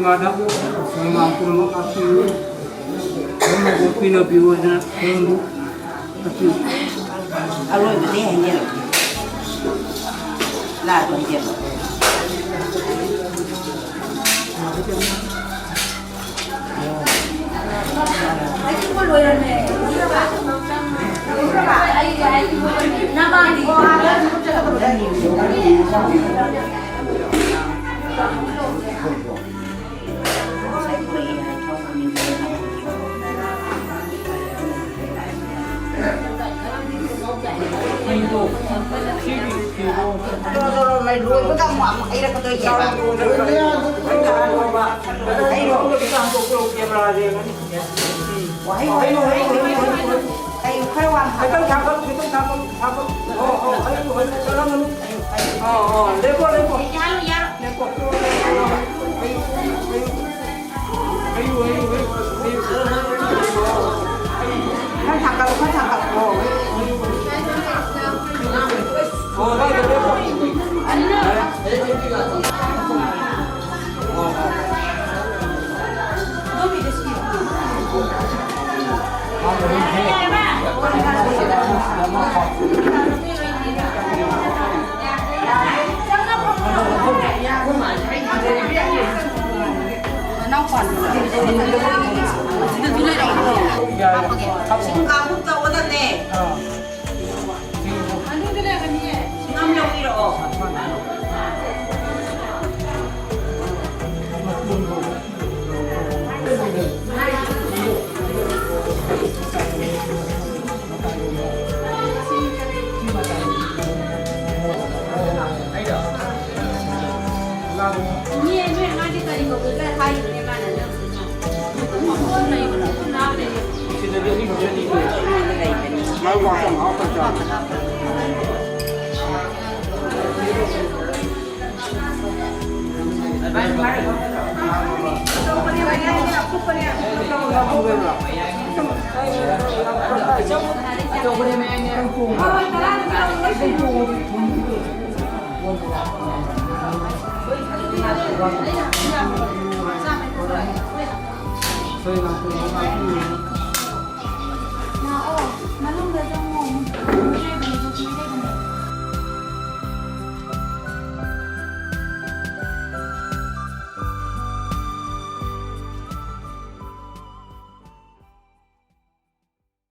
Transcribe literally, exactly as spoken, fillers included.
ꯃꯥꯡ ꯄꯨꯝꯅꯃꯛ ꯉꯥꯛꯄꯤꯌꯨ꯫ ꯄꯨꯝꯅꯃꯛ ꯄꯤꯅꯕꯤꯌꯨ ꯍꯥꯏꯗꯅ ꯈꯨꯔꯨꯝꯃꯤ꯫ ꯉꯥꯛꯄꯤꯌꯨ꯫ ꯑꯔꯣꯏꯕꯗꯤ ꯍꯥꯏꯖꯔꯛꯀꯦ꯫ ꯂꯥꯛꯑꯣ ꯍꯥꯏꯖꯔꯛꯀꯦ꯫ ꯂꯣꯏꯕꯒ ꯑꯃꯨꯛ ꯑꯃꯨꯛ ꯍꯩꯔꯛꯀꯗꯣꯏꯅꯦꯕ꯫ ꯍꯩꯔꯣ꯫ ꯋꯥꯍꯩ, ꯋꯥꯍꯩ, ꯋꯥꯍꯩ, ꯋꯥꯍꯩ, ꯋꯥꯍꯩ꯫ ꯍꯩꯌꯨ, ꯈꯔ ꯋꯥꯡ ꯈꯤꯇꯪ ꯊꯥꯡꯒꯠꯂꯨ, ꯈꯤꯇꯪ ꯊꯥꯡꯒꯠꯂꯨ, ꯊꯥꯡꯒꯠꯂꯨ꯫ ꯑꯣ, ꯑꯣ, ꯍꯩꯌꯨ, ꯍꯩꯌꯨ, ꯀꯜꯂꯝꯃꯅꯨ꯫ ꯑꯣ, ꯑꯣ, ꯂꯦꯞꯄꯣ, ꯂꯦꯞꯄꯣ꯫ ꯌꯥꯔꯣ, ꯌꯥꯔꯣ꯫ ꯂꯦꯞꯄꯣ꯫ ꯍꯩꯌꯨ, ꯍꯩꯌꯨ, ꯍꯩꯌꯨ꯫ ꯍꯩꯌꯨ, ꯍꯩꯌꯨ, ꯍꯩꯌꯨ, ꯍꯩꯌꯨ꯫ ꯈꯔ ꯊꯥꯡꯒꯠꯂꯨ, ꯈꯔ ꯊꯥꯡꯒꯠꯂꯨ꯫ ꯑꯣ, ꯍꯩꯌꯨ, ꯍꯩꯌꯨ, ꯍꯩꯌꯨ꯫ ꯑꯣ, ꯑꯗꯥꯏꯗ ꯂꯦꯞꯄꯣ꯫ ꯁꯤꯡꯒꯥ ꯑꯍꯨꯝ ꯇꯧꯒꯗꯕꯅꯦ꯫ ꯁꯤꯡꯒꯥꯝ ꯂꯧꯕꯤꯔꯛꯑꯣ꯫ ꯏꯅꯦ, ꯅꯣꯏ ꯑꯉꯥꯡꯗꯤ ꯀꯔꯤ ꯀꯧꯒꯦ? ꯍꯥꯏꯌꯨꯅꯦ, ꯃꯥꯅ ꯅꯪ꯫ ꯃꯥ ꯋꯥ ꯀꯟꯅ ꯍꯥꯞꯄ ꯆꯥꯕ꯫ ꯁꯣꯏ ꯉꯥꯛꯇꯅꯤ, ꯉꯥꯛꯇꯅꯤ꯫